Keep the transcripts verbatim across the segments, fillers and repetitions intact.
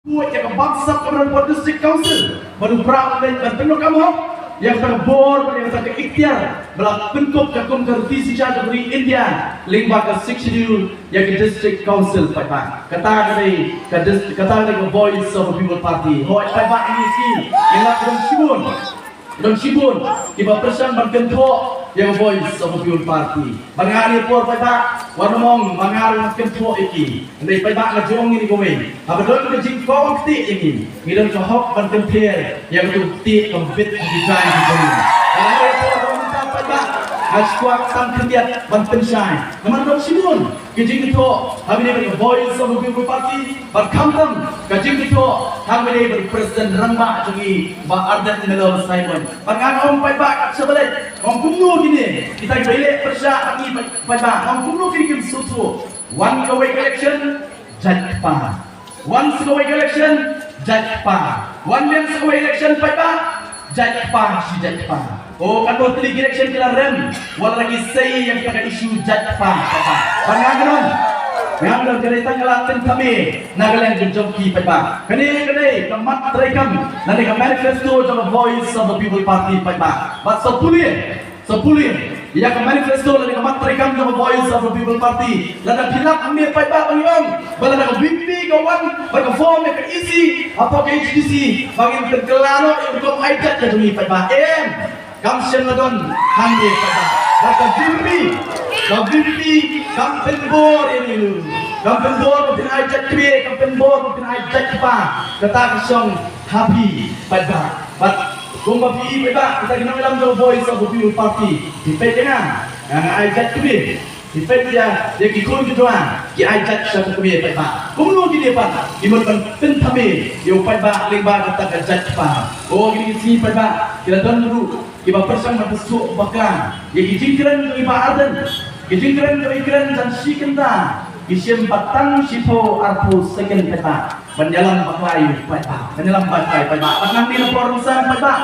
Buh ïa ka bamsap ka Byrnpore District Council ban u pra u leit ban pyndonkam hok ïa kata ka bor bad ïa kata ka iktiar ba la pynkup ka kum ka riti shisha ka ri India lyngba ka Sixth Schedule ïa ka District Council paidbah. Kata ka dei ka dis-, kata ka dei ka Voice of the People Party. Hooid paidbah, ngi sngew ïa la ka dang shibun. Don shibun kiba pyrshang ban kynthoh ïa ka Voice of the People Party. Ba nga ha kane ka por paidbah, wat nym ong ba nga ruh ngan kynthoh ïa ki. Hynrei paidbah, nga ju ong ïa kane kawei. Haba don ka jingkohnguh kti ïa ngi, ngi don ka hok ban kynther ïa kata ka kti kaba bit ha ki jaiñ ki jong ngi. Haba ha kane ka por ba mynta paidbah, nga shu kwah tang khyndiat ban pynshai. Namar don shibun ki jingkynthoh ha kane ka Voice of the People Party, bad khamtam ka jingkynthoh ha kane ka President rangbah jong ngi, Bah Ardent Miller Basaiawmoit. Bad nga ong paidbah kat shaba leit, ong kumno kine kita kiba ïaleh pyrshah ha ngi paidbah, ong kumno kine kim sngewthuh. Wan kawei ka election, jait kpa. Wan sa kawei ka election, jait kpa. Wan lem sa kawei election paidbah, jait kpa shi jait kpa. O, katno tylli ki election ki la rem, wat la ki sei ïa kata ka issue jait kpa, paidbah. Bad nga kynmaw, nga kynmaw ka dei tang ka la pynthame na ka liang ka jong ki paidbah. Kane ka dei ka mat treikam lane ka manifesto jong ka Voice of the People Party paidbah. Bad sa pule, sa pule ïa ka manifesto lane ka mat treikam jong ka Voice of the People Party. Lada phi lap hangne paidbah, ba ngi ong ba lada ka VPP ka wan bad ka form ïa ka EC hapoh ka HDC, ba ngin pynkylla noh ïa ka rukom aijat ka jong ngi paidbah. Em, kam shym la don hangne paidbah. Bad ka VPP, ka VPP kam pynbor ïa ngi ruh. Kam pynbor ba phin aijat kmie, kam pynbor ba phin aijat kpa. Kata ka shong ha phi paidbah. Bad kumba phi i paidbah, kita ki nongïalam jong Voice of the People Party, phi peit ïa nga, nga aijat kmie. Phi peit ïa, ïa ki khun ki jong nga, ki aijat sha ka kmie paidbah. Kumno kine pat ki mut ban pynthame ïa u paidbah lyngba kata ka jait kpa. O, kine ki sngi paidbah, ki la don ruh kiba pyrshang ban pynsuh bakla ïa ki jingkren jong i Bah Ardent. Ki jingkren jong i, kren tang shi kynta, ki shim pat tang shiphew arphew second paidbah ban ïalam bakla ïa u paidbah, ban ïalam bakla ïa u paidbah. Bad nangne na por rynsan paidbah,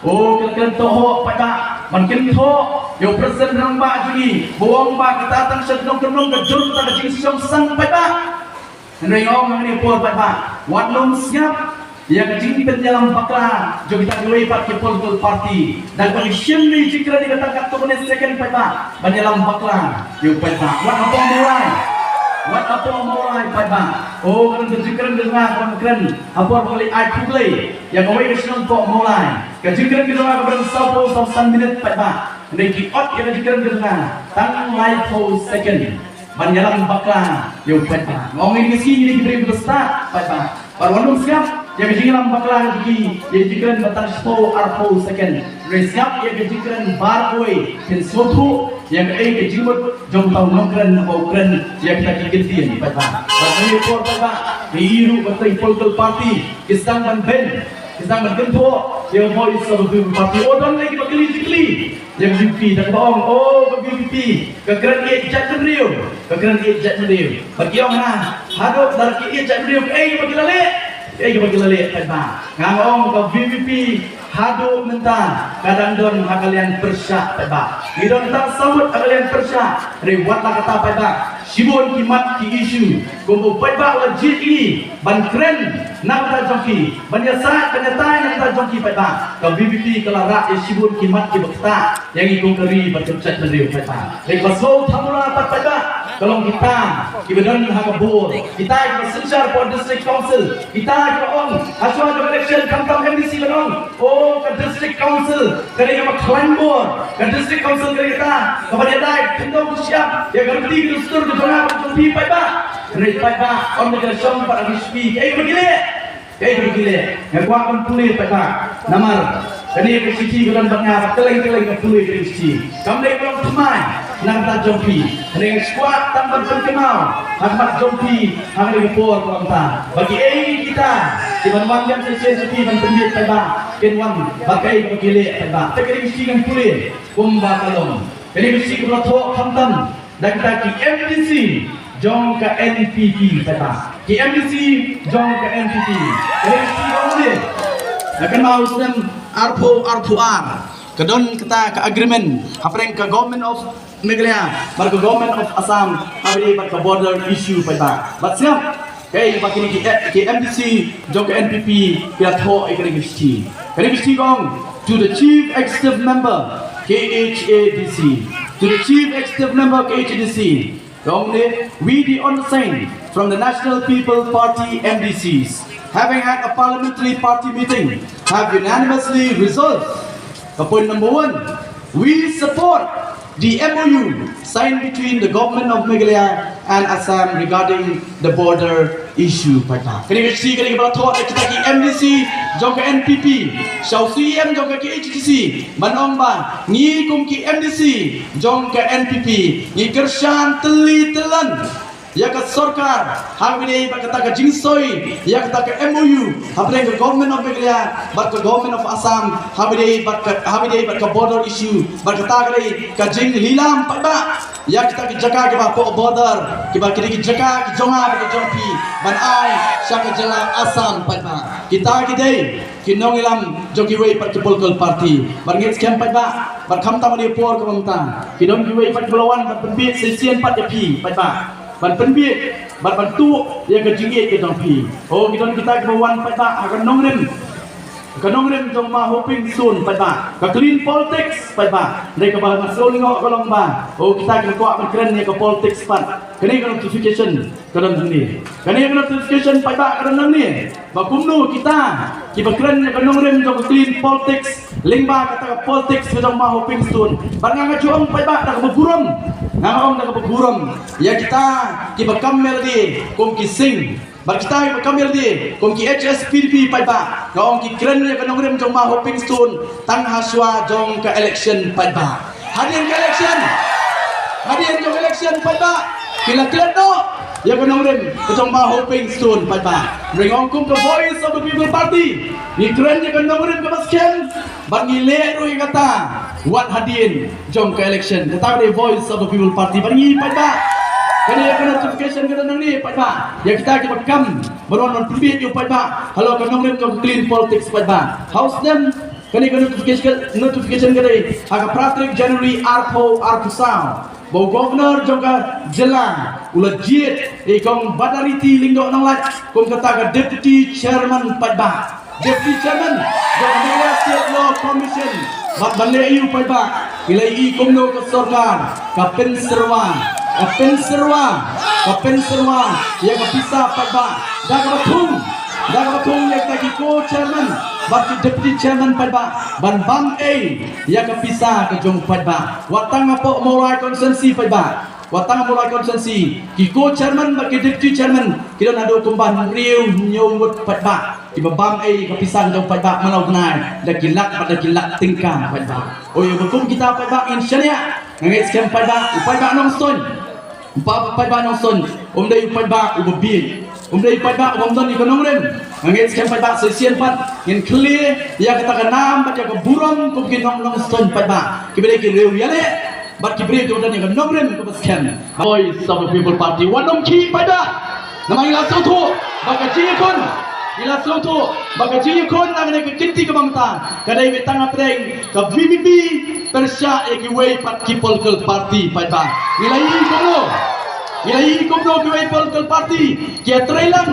o, ki la kren tohok paidbah ban kynthoh ïa u President rangbah jong ngi, ba u ong ba kata tang sha tnong tnong ka jur kata ka jingshongsang paidbah. Hynrei nga ong ha kane ka por paidbah, wat nym sngap ïa ka jingpynïalam bakla jong kita kiwei pat ki political party. Da kaba ki shim ïa ka jingkren ïa kata katto katne second paidbah ban ïalam bakla ïa u paidbah. Wat hapoh Mawlai, wat hapoh Mawlai paidbah. O, ka don ka jingkren ka jong nga kaba nga kren ha por ba nga leit ai khublei ïa kawei ka shnong hapoh Mawlai. Ka jingkren ka jong nga kaba don sawphew saw san minit paidbah. Hynrei ki ot ïa ka jingkren ka jong nga tang laiphew second ban ïalam bakla ïa u paidbah. Nga ong ïa ngi, ngi dei ki briew kiba stad paidbah. Bad wat nym sngap ïa ka jingïalam bakla jong ki ïa ka jingkren ba tang shiphew arphew second. Hynrei sngap ïa ka jingkren baroh kawei, phin sngewthuh ïa kaei ka jingmut jong uta u nongkren haba u kren ïa kita ki kyntien paidbah. Bad ha kane ka por paidbah, ngi ïohi ruh ba ki political party ki sdang ban beiñ, ki sdang ban kynthoh ïa ka Voice of the People Party. O, don lei kiba kylli jingkylli ïa ka VPP, da kaba ong, o, ka VPP ka kren ïeit jaitbynriew, ka kren ïeit jaitbynriew. Bad ki ong, ha, haduh lada ki ïeit jaitbynriew, kaei ba ki la leh, kaei ba ki la leh paidbah. Nga ong, ka VPP haduh mynta ka dang don ha ka liang pyrshah paidbah. Ngi don tang saw ngut ha ka liang pyrshah. Hynrei wat la kata paidbah, shibun ki mat ki issue kumba u paidbah u la jied ïa ngi ban kren na ka bynta jong ki, ban ïasaid ban ïatai na ka bynta jong ki paidbah. Ka VPP ka la rah ïa shibun ki mat kiba ktah ïa ngi kum ka ri bad kum ka jaitbynriew paidbah. Dei kaba sngewthuh mula pat paidbah, ka long kita kiba don ha ka bor, kita kiba synshar hapoh District Council, kita kiba ong ha shuwa jong ka election khamtam MDC ban ong, o, ka District Council ka dei kaba khlaiñ bor, ka District Council ka dei kata kaba ïadei khyndew khynsiap ïa ka riti ka dustur ka jong nga bad jong phi paidbah. Hynrei paidbah, ym dei ka shong pat ha ki shuki. Kaei kaba ki leh? Kaei kaba ki leh? Nga kwah ban pule paidbah. Namar kane ka shithi ka don bad nga, bad kylleng kylleng nga pule kane ka shithi. Kam dei ka long thymmai na ka bynta jong phi. Hynrei nga shu kwah tang ban pynkynmaw ha khmat jong phi ha kane ka por kaba mynta, ba kiei kita kiban wan ïam shisien sha phi ban pynbieit paidbah, kin wan bad kaei kaba ki leh paidbah. Te kane ka shithi ngan pule kumba ka long. Kane ka shithi kaba la thoh khamtam da kita ki MDC jong ka NPP paidbah. Ki MDC jong ka NPP. Ka MDC jong ka, nga kynmaw u snem arphew arphew ar ka don kata ka agreement hapdeng ka Government of Meghalaya bad ka Government of Assam, hapdeng bad ka border issue paidbah. Bad sngap, Kaei ba kine ki, ki M D C jong ka N P P ki la thoh ïa kane ka shithi. Kane ka shithi ka ong, to the Chief Executive Member K H A D C, to the Chief Executive Member K H A D C, ka ong ne, we the undersigned from the National People Party M D Cs, having had a parliamentary party meeting, have unanimously resolved, ka point number one, we support the M O U signed between the Government of Meghalaya and Assam regarding the border issue, paidbah. Kane ka shithi kane kaba la thoh da kita ki M D C jong ka N P P sha u C E M jong ka K H A D C, ban ong ba ngi kum ki M D C jong ka N P P ngi kyrshan tylli tyllan ïa ka sorkar ha kaba ïadei bad kata ka jingsoi ïa kata ka M O U hapdeng ka Government of Meghalaya bad ka Government of Assam ha kaba ïadei bad ka, ha kaba ïadei bad ka border issue, bad kata ka dei ka jinglilam, paidbah, ïa kita ki jaka kiba hapoh border, kiba ki dei ki jaka ki jong nga bad ki jong phi, ban ai sha ka jylla Assam, paidbah. Kita ki dei ki nongïalam jong kiwei pat ki political party. Bad ngeit skhem, paidbah, bad khamtam ha kane ka por kaba mynta ki don kiwei pat kiba la wan ban pynbiej shisien pat ïa phi, paidbah, ban pynbiej bad ban tuh ïa ka jingïeit ka jong phi. O, ki don kita kiba wan, paidbah, ha ka nongrim, ka nongrim jong Ma Hoping Stone, paidbah, ka clean politics, paidbah. Dei kaba nga sngew lyngngoh ka long ba, o, kita ki kwah ban kren ïa ka politics pat. Kane ka notification ka don hangne. Kane ka notification, paidbah, ka don hangne. Ba kumno kita kiba kren ïa ka nongrim jong ka clean politics lyngba kata ka politics ka jong Ma Hoping Stone. Bad nga, nga ju ong, paidbah, da kaba burom, nga, nga ong da kaba burom ïa kita kiba kam ïalade kum ki Sing, bad kita kiba kam ïalade kum ki H S P D P, paidbah, nga ong ki kren ïa ka nongrim jong Ma Hoping Stone tang ha shuwa jong ka election, paidbah. Hadien ka election, hadien jong ka election, paidbah, ki la klet noh ïa ka nongrim ka jong Ma Hoping Stone, paidbah. Hynrei nga ong kum ka Voice of the People Party, ngi kren ïa ka nongrim kaba skhem bad ngi leh ruh ïa kata wat hadien jong ka election. Kata ka dei Voice of the People Party. Bad ngi, paidbah, kane ka notification ka don hangne, paidbah, ïa kita kiba kam ban wan ban pynbiej ïa u paidbah halor ka nongrim jong ka clean politics, paidbah. Ha u snem, kane ka notification, notification ka dei ha ka phra tarik January arphew arphew saw, ba u Governor jong ka jylla u la jied ïa i Kong Badariti Lyngdoh Nonglait kum kata ka Deputy Chairman, paidbah. Deputy Chairman jong ka Meghalaya State Law Commission. Bad ban leh aïu, paidbah? Ki la ïohi kumno ka sorkar ka pynsyrwa, ka pynsyrwa, ka pynsyrwa ïa ka pisa, paidbah, da kaba thung, da kaba thung ïa kita ki co-chairman bad ki deputy chairman, paidbah, ban bam ei ïa ka pisa ka jong u paidbah. Wat tang hapoh Mawlai constituency, paidbah, wat tang Mawlai constituency, ki co-chairman bad ki deputy chairman ki don haduh kumba hynriew hynñiew ngut, paidbah, kiba bam ei ka pisa ka jong u paidbah man la u bnai da ki lak bad da ki lak tyngka, paidbah. Oi, ba kum kita, paidbah, ngin shaniah. Nga ngeit skhem, paidbah, u paidbah Nongstoiñ, u pa, paidbah Nongstoiñ um dei u paidbah uba bieit, um dei u paidbah uba ym don ïa ka nongrim. Nga ngeit skhem, paidbah, sa shisien pat ngin khlieh ïa kata ka nam bad ïa ka burom kum ki nong Nongstoiñ, paidbah, kiba dei ki riew ïaleh bad ki briew kiba don ïa ka nongrim kaba skhem. Voice of the People Party, wat nym khih, paidbah. Namar ngi la sngewthuh ba ka jingïakhun, ngi la sngewthuh ba ka jingïakhun na kane ka kynti kaba mynta ka dei beit tang hapdeng ka V P P pyrshah ïa kiwei pat ki political party, paidbah. Ngi la ïohi kumno, ngi la ïohi kumno kiwei political party ki ïatreilang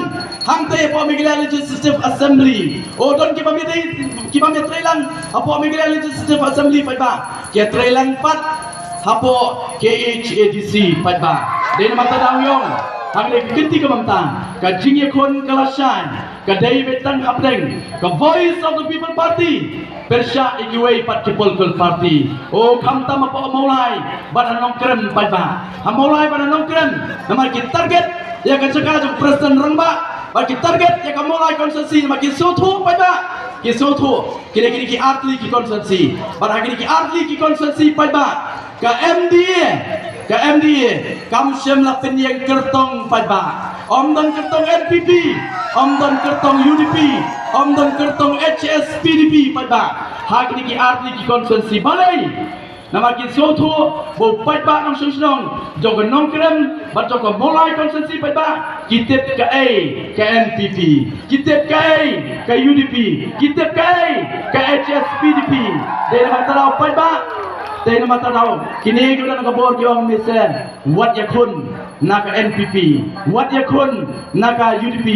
hangtei hapoh Meghalaya Legislative Assembly. O, don kiba ïadei, kiba ïatreilang hapoh Meghalaya Legislative Assembly, paidbah, ki ïatreilang pat hapoh K H A D C, paidbah. Dei namar kata nga ong, hangne ka kynti kaba mynta ka jingïakhun ka la shai, ka dei beit tang hapdeng ka Voice of the People Party pyrshah ïa kiwei pat ki political party. O, khamtam hapoh Mawlai bad ha Nongkrem, paidbah. Ha Mawlai bad ha Nongkrem namar ki target ïa ka jaka jong President Rangbah bad ki target ïa ka Mawlai constituency namar ki sngewthuh, paidbah, ki sngewthuh kine, kine ki artylli ki constituency. Bad ha kine ki artylli ki constituency, paidbah, ka M D A, ka M D A kam shym la pynïeng kyrtong, paidbah. Ym don kyrtong N P P, ym don kyrtong U D P, ym don kyrtong H S P D P, paidbah, ha kine ki artylli ki constituency. Balei? Namar ki sngewthuh ba u paidbah nongshong shnong jong ka Nongkrem bad jong ka Mawlai constituency, paidbah, ki tip kaei ka N P P, ki tip kaei ka U D P, ki tip kaei ka H S P D P. Dei namar kata, paidbah, Te namar kata daw kine ki don ka bor ki ong misa, wat ïakhun na ka N P P, wat ïakhun na ka U D P,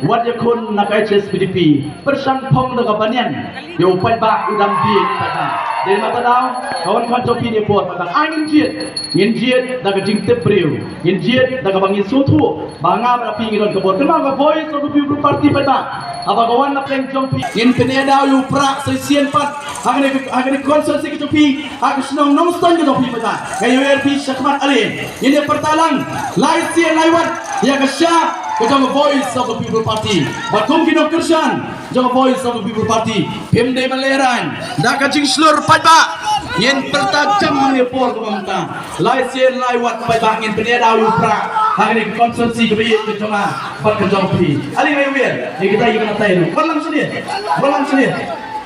wat ïakhun na ka H S P D P. Pyrshang phong da ka banyan ïa u paidbah u dang bieit paidbah. Te namar kata daw ka wan khot jong phi ne por paidbah, ai ngin jied, ngin jied da ka jingtip briew, ngin jied da kaba ngin sngewthuh ba nga bad phi ngi don ka bor. Kynmaw ka Voice of the People Party paidbah, haba ka wan na pdeng jong phi ngin pynïada ïa u prah shisien pat ha kane ka, ha kane ka constituency ka jong phi, ha ka shnong Nongstoiñ ka jong phi paidbah. Nga ïawer phi shakhmat ale, ngin ïa pyrta lang lai sien lai wat ïa ka shap ka jong ka Voice of the People Party. Bad kum ki nongkyrshan jong ka Voice of the People Party, phim dei ban lehraiñ da ka jingshlur paidbah. Ngin pyrta jam ha kane ka por kaba mynta. Lai sien lai wat paidbah ngin pynïada ïa u prah ha kane ka constituency kaba ïeit ka jong nga bad ka jong phi. Ale nga ïawer ïa kita ïa ka natai ruh. Wan lang shane, wan lang shane.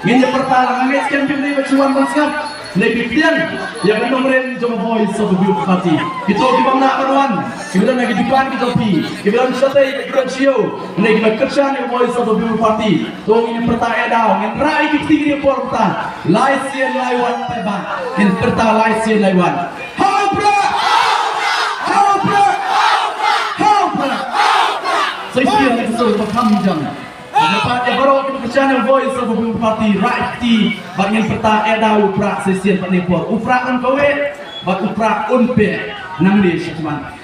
Ngin ïa pyrta lang, nga ngeit skhem phim dei ban shu wan ban sngap. Ngi phi pdiang ïa ka nongrim jong ka Voice of the People Party. Kito ki bym lah ban wan, kiba don ha ki dukan ki jong phi, kiba don shatei kiba don sha ïew, ne kiba kyrshan ïa ka Voice of the People Party. To ngin pyrta eh daw, ngin rah ïa ki kti kine por pyrta. Lai sien lai wat paidbah, ngin pyrta lai sien lai wat. Ha u prah! Ha u prah! Ha u prah! Sa shisien ïa ka sur ba kham jam. Ïa pat ïa baroh kiba kyrshan ïa ka Voice of the People Party, rah ïa ki kti bad ngin pyrta eh daw ïa u prah sa shisien pat ne por. U prah un kawei bad u prah un peh nangne shakhmat.